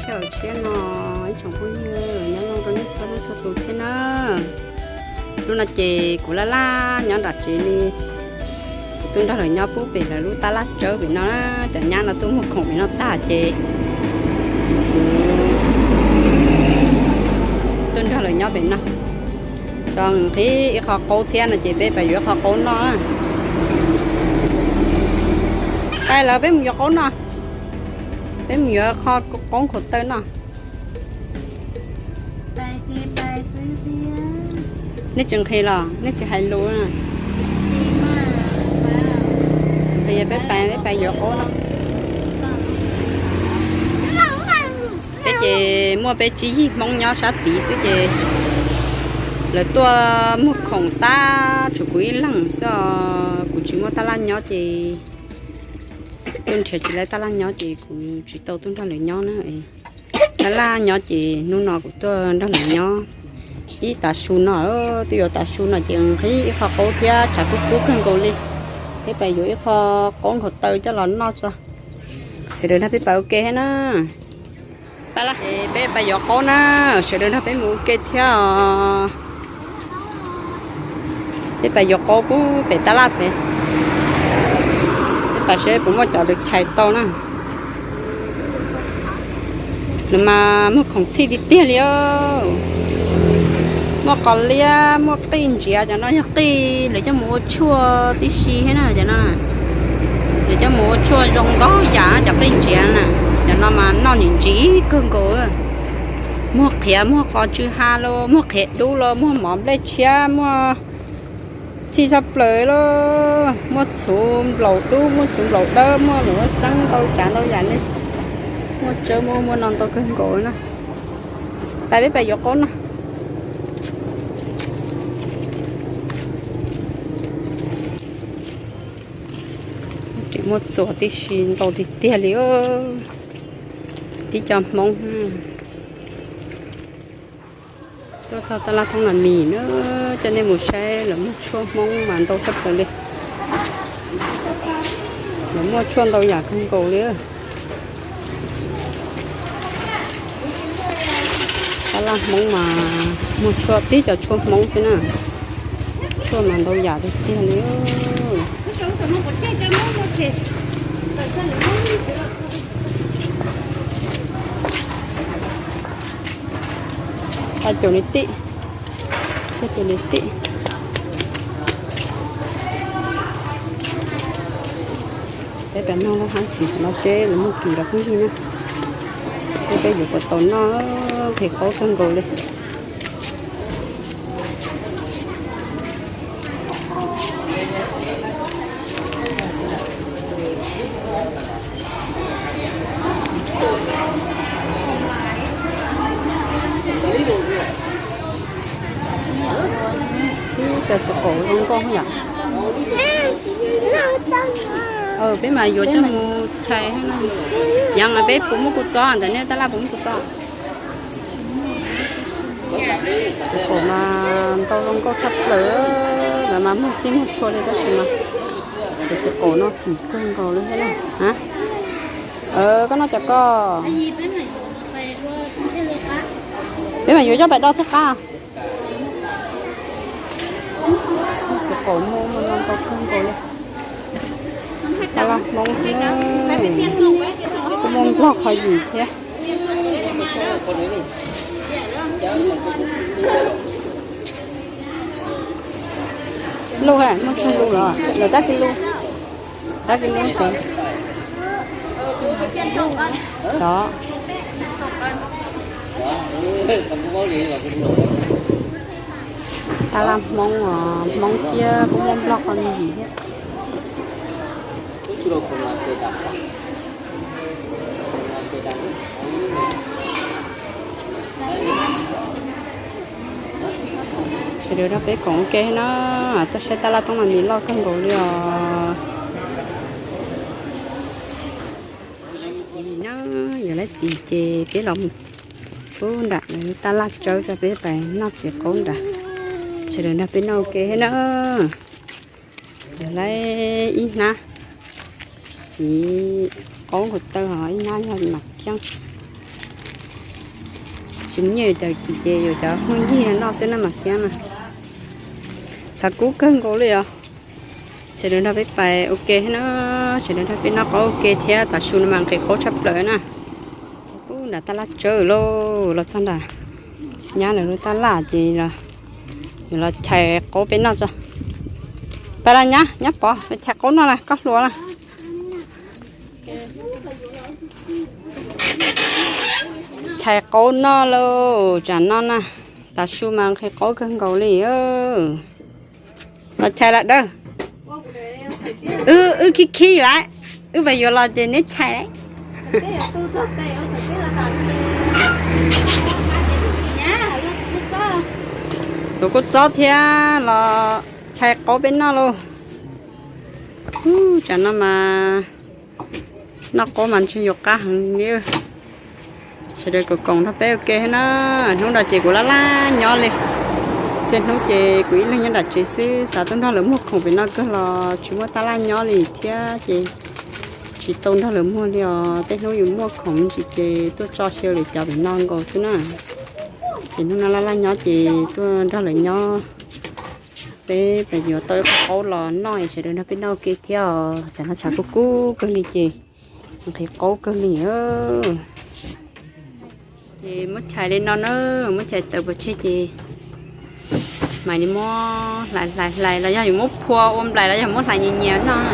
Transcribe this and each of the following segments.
Sij hawm tshiab no ib tsoom phooj ywg nyob zoo rau nej txhua leej txhua tus thiab na. Hnub no ces kuv laj laj nyob nram tsev li, kuv tuaj nrog lawv nyob pub pem lawv lub tab laj tsawb pem no na. Cov nyab no tuaj muag khoom pem no tag ces kuv tuaj nrog lawv nyob pem no. Tso nqhis ib qho qaub thiab no ces peb pais yuav ib qho qaub noj na. Pais lawm peb mus yuav qaub noj. Peb mus yuav qho qaub nkhaus taw noj. Nej tsis nqhis los nej tsis hais lus na. Nqhis peb pais, peb pais yuav qaub no. Peb ces muaj peb tsib yig Hmoob nyob sab tid xwb ces lawv tuaj muag khoom tab tshuav kuv ib leeg xwb os. Kuv tsis muaj tab laj nyob ces tuaj nrhiav tsis tau tab laj nyob ces kuv tsis tau tuaj nrog lawv nyob na. Tab laj nyob ces hnub no kuv tuaj nrog lawv nyob ib tav su no, twb yuav tav su no ces nqhis ib qho qaub thiab tshav kub kub kawg nkaus li. Peb pais yuav ib qho qaub nkhaus taw coj los noj tso. Sawv daws nrog peb pais ua ke thiab na. Peb pais yuav qaub na, sawv daws nrog peb mus ua ke thiab os. Peb pais yuav qaub pub pem tab laj pem. Peb pais seb puas muaj cov lawv chais tau na. Nws mas muag khoom txhij tiag tiag li. Muaj qos liab, muaj qij ntsiav, cov no yog qij lawv coj mus ua tshuaj tib si thiab na. Cov no lawv coj mus ua tshuaj zoo ntau yam cov qij ntsiav na. Cov no mas noj nim ntsis kawg nkaus. Muag qhiav, muag qos tsw ha los, muag qhiav dub los, muag mov nplej tshiab, muaj txhij sab plaws los, muaj txhuv nplaum dub, muaj txhuv nplaum dawb, muaj lus xeeb ntau tsav ntau yam li. Muaj tsawb muaj muaj no ntau kawg nkaus na. Pais peb pais yuav qaub no. Tseem muaj txuas tib si ntau tiag tiag li. Tib co Hmoob. Tuaj txog tab laj thoob nas mis na, coj nej mus saib lawv muag tshuaj Hmoob mas ntau tshaj plaws li. Lawv muag tshuaj ntau yam kawg nkaus li. Tab laj Hmoob mas muag tshuaj tib co tshuaj Hmoob xwb na. Tshuaj mas ntau yam tiag tiag li. Tag caum li tim, tag caum li tim. Peb pem noj lub hab txiv no seb lawv muag kim los phooj ywg na. Seb peb yuav puas tau noj, qhis qaub kawg nkaus li. Cov txiv qaub zoo nkauj yom. Peb mas yuav coj mus chais. Yog peb puas muaj kua txob ntawm nej tab laj puas muaj kua txob? Txiv qaub mas ntau zoo nkauj tshaj plaws, lawv mas muag txhij muag txhua li tab sis mas cov txiv qaub no kim kawg nkaus li thiab na. Koj noj cov koj. Peb mas yuav coj pais do thiaj qab. Txiv qaub muag muag no ntau kawg nkaus li. Tab laj Hmoob xwb, kuj muaj Nplog qhov yim thiab. Lub, muaj tsawg lub los lawv tab kiv lub, tab kiv lub xwb. Tod, tab laj Hmoob os, Hmoob thiab kuj muaj Nplog qhov yim thiab. Sawv daws nrog peb koom ua ke na, tuaj saib tab laj toob no mis loj kawg nkaus li os. Txiv na, yuav lawv txiv ces peb los mus pub nram lawv tab laj tsawb tso peb pais noj txiv qaub nrad. Sawv daws nrog peb noj ua ke thiab na. Yuav lawv ib hnab txiv qaub nkaus taw, ho ib hnab yog mas kheeb. Tsis muaj nyiaj yuav cov kim ces yuav cov hmooj yig no noj xwb na mas thiab na. Tshav kub kawg nkaus li os. Sawv daws nrog peb pais ua ke thiab na, sawv daws nrog peb noj qaub ua ke thiab, tav su no mas nqhis qaub tshaj plaws na. Ub, nram tab laj tsawv lauj, los txog nram nyab lawv lub tab laj ces yuav los chais qaub peb noj tso. Pais los nyab, nyab Pov, chais qaub noj lawm, koj hluas lawm. Chais qaub noj lauj, tsam no na, tav su mas nqhis qaub kawg nkaus li. Los chais lawm dawb. Wb khib khib lawm, wb pais yuav los ces neb chais. Tus kuj txob thiab los chais qaub peb noj lauj. Ub, tsam no mas noj qaub mas ntshe yuav qab heev li. Sawv daws koom koom nrog peb ua ke thiab na. Hnub no ces kuv laj laj nyob li. Txhia hnub ces kuv ib leeg nyob nram tsev xwb, xav tuaj nrog lawv muag khoom pem no kawg los tsis muaj tab laj nyob li thiab ces tsis tau nrog lawv muag li os. Tej hnub yus muaj khoom me ntsis ces tuaj tso xyaw lawv cov pem no nkaus xwb na. Ces hnub no laj laj nyob ces tuaj nrog lawv nyob. Peb pem yuav tau ib qho qaub los noj, sawv daws nrog peb noj ua ke thiab os. Tsam no tshav kub kub kawg li ces nqhis qaub kawg li. Ces muab chais li no na, muab chais tawm pov tseg ces mam li muab hlais hlais hlais los yog yuav muab phua ua nplaim los yog muab hlais nyias nyias noj.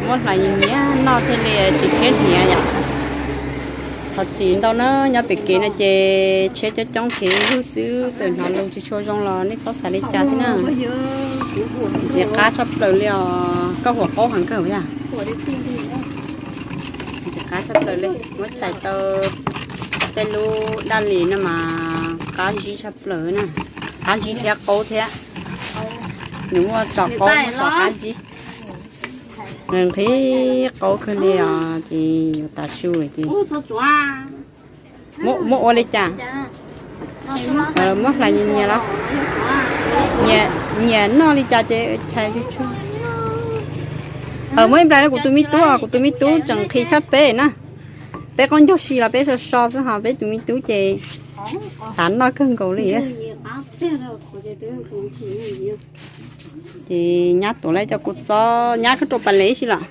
Muab hlais nyias nyias noj thiaj li tsis tshiab hniav yom. Thov txim ntau na, nyob pem kev no ces tsheb coob coob kev lug xwb, txawm hnov lus tsis tshua zoo los nej txhob xav li cas thiab na. Ntxim qab tshaj plaws li os, koj huam qaub heev kawg yom. Ntxim qab tshaj plaws li, muab chais tau tej lub daj lis no mas qab zib tshaj plaws na, qab zib thiab qaub thiab. Nws muaj tso qaub muaj tso qab zib. Nws nqhis qaub kawg li os, ces yuav tav su lawm ces muab ua li cas? Muab hlais nyias nyias los? Nyias noj li cas ces chais tsuag tsuag. Muab ib nplais rau kuv tus me tub, kuv tus me tub tseem nqhis tshaj peb na. Peb qaub ncaug si los peb so so xwb, ho peb tus me tub ces xav noj kawg nkaus li. Ces nyab tuav lawm cov kua txob, nyab koj rau pas les ib si los?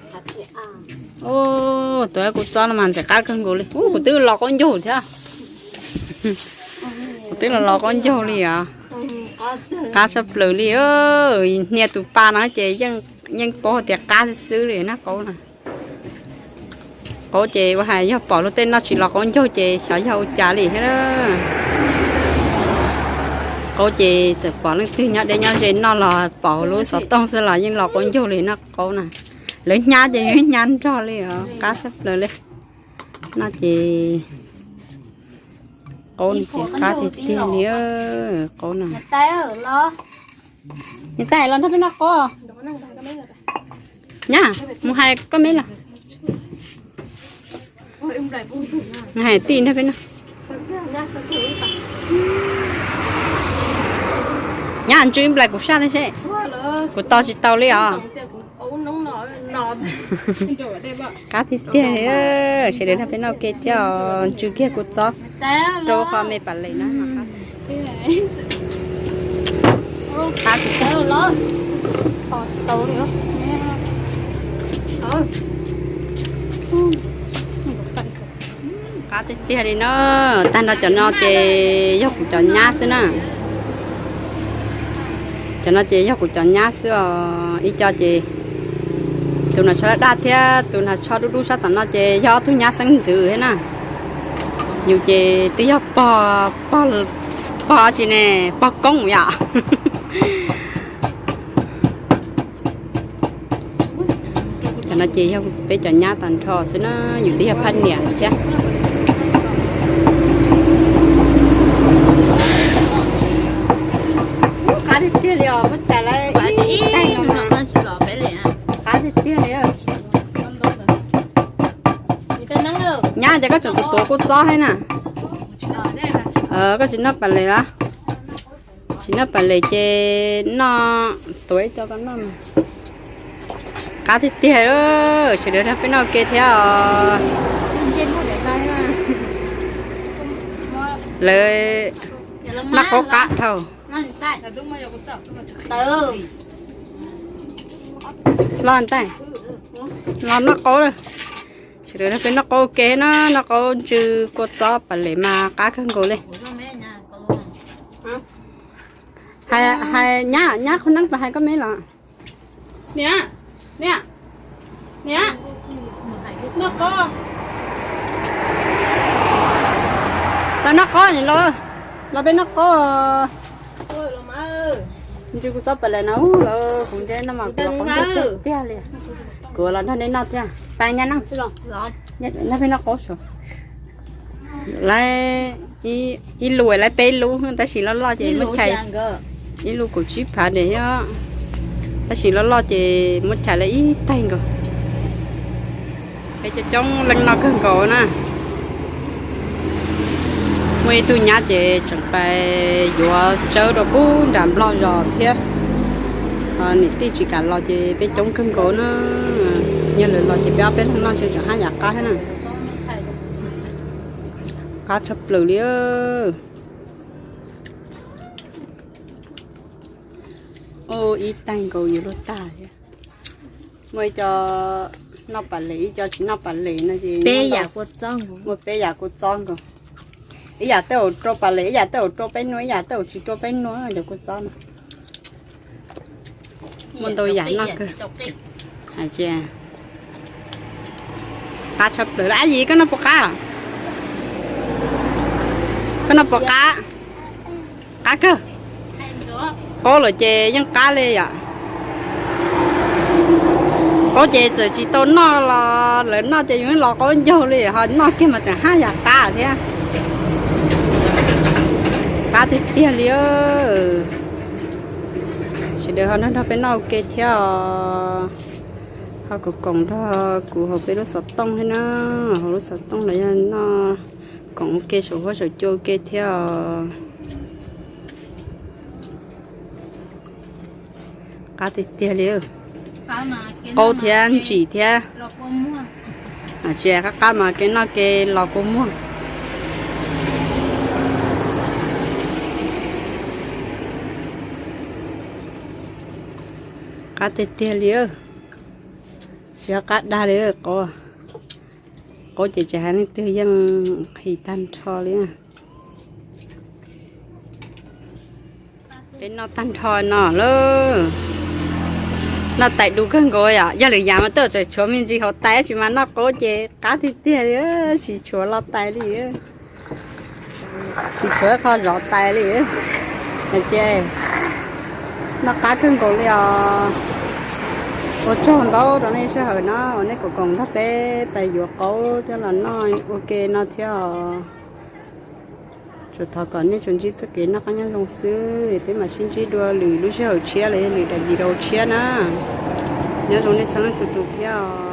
Tuav kua txob no mas ntxim qab kawg nkaus li. Ub, kuv twb los qaub ncaug thiab. Kuv twb los los qaub ncaug li os. Qab tshaj plaws li. Hnia tus pas no ces yeej paub tias qab xwb xwb li na qaub na. Qaub ces ua hais yog pom luag tej noj tsis los qaub ncaug ces xyov yog ua cas li thiab. Qaub ces txawm pom leej twg nyob deb nyob ze noj los pom lub xov tooj xwb los yeej los qaub ncaug li noj qaub na. Lawv hnyav ces yeej hnyav nrog li os, qab tshaj plaws li. Noj ces qaub no ces qab tiag tiag li, qaub no. Niam tais los nrog peb noj qaub. Nyab, mus hais koj me los. Hais tij nrog peb noj. Nyab, ntsw ib nplais kuv saj thiab seb. Kuv tos tsis tau li os. Qab tiag tiag li, sawv daws nrog peb noj ua ke thiab os, ntsw kiag kuv txob rau qhov me pas les na. Qab tiag tiag. Qab tiag tiag li na. Tag nrho cov no ces yog kuv cov nyab xwb na. Cov no ces yog kuv cov nyab xwb os. Ib co ces tus no tsho daj daj thiab tus no tsho dub dub sab tom no ces yog ob tug nyab xeeb ntxwv thiab na. Yus ces twb yog pog, pog, pog tsis ne, pog koob yom. Cov no ces yog peb cov nyab tag nrho xwb na, yus twb yog phaj niam thiab. Qab tiag tiag li os, muab chais lawm ib tais no mas. Qab tiag tiag li. Nyab, ces koj tseem tus tuav kua txob thiab na. Koj tsis noj pas les los? Tsis noj pas les ces noj, tuav ib co tau noj mas. Qab tiag tiag, sawv daws nrog peb noj ua ke thiab os. Lawv noj qaub qab dhau. Los ntais, los noj qaub lawm. Sawv daws peb noj qaub ua ke na, noj qaub ntsw kua txob pas les mas qab kawg nkaus li. Hais nyab, nyab qhov neeb pas hais koj me los. Niam, niam, niam, noj qaub. Los noj qaub los, los peb noj qaub. Ntsw kua txob pas les no los kuv ntshe noj mas kuv los qaub ntsw tiag tiag li. Kuv los nrog nej noj thiab, pab nyab noj, nrog peb noj qaub sav. Lawv ib lub lawv peb lub, tab sis loj loj ces muab chais, ib lub kaum tsib phav diam, tab sis loj loj ces muab chais lawv ib taig nkaus. Peb coob coob leej noj kawg nkaus na. Muaj ib tug nyab ces tseem pais yuav tsawb rau pub nram Nplog zos thiab. Niam tij tsis kam los ces peb coob kawg nkaus na. Yog lawv los ces peb ob peb leeg noj ntshe tseem haj yam qab thiab na. Qab tshaj plaws li. Ib taig nkaus yuav luag tag thiab. Muaj ib co noj pas les, ib co tsis noj pas les no ces peb yam kua txob nkaus. Muaj peb yam kua txob nkaus. Ib yam tej zaum rau pas les, ib yam tej zaum rau peb nua, ib yam tej zaum tsis rau peb nua cov kua txob no. Muaj ntau yam noj kawg. Qab tshaj plaws li. Ab yim, koj noj puas qab? Koj noj puas qab? Qab kawg. Qaub lawm ces yeej qab li yom. Qaub ces txawm tsis tau noj los lawv noj ces yus los qaub ncaug li, ho noj kiag mas tseem haj yam qab thiab. Qab tiag tiag li. Sawv daws ho nrog nrog peb noj ua ke thiab os. Ho koom koom nrog kuv hauv peb lub xov tooj thiab na, hauv lub xov tooj los yog noj koom ua ke saum huab saum cua ua ke thiab os. Qab tiag tiag li. Qaub thiab ntsim thiab. Tsis qab qab mas kev noj kev los kua muag. Qab tiag tiag li. Tsis qab dag li qaub. Qaub ces tsis hais leej twg yeej him tag nrho li. Peb noj tag nrho no lawm. Noj tais du kawg nkaus yom, yog lwm yam mas tej zaum tseem tshuav me ntsis hauv tais, tsis mas noj qaub ces qab tiag tiag li, tsis tshuav los tais li. Tsis tshuav qhov zov tais li. Ces noj qab kawg nkaus li os. Ua tsaug ntau rau nej sij hawm no uas nej koom koom nrog peb pais yuav qaub coj los noj ua ke no thiab os. Tsuas thov kom nej tsuas ntsib txoj kev noj qab nyob zoo xwb, peb mam sib ntsib dua lwm lub sij hawm tshiab los yog lwm daim video tshiab na. Nyob zoo nej txhua leej txhua tus thiab os.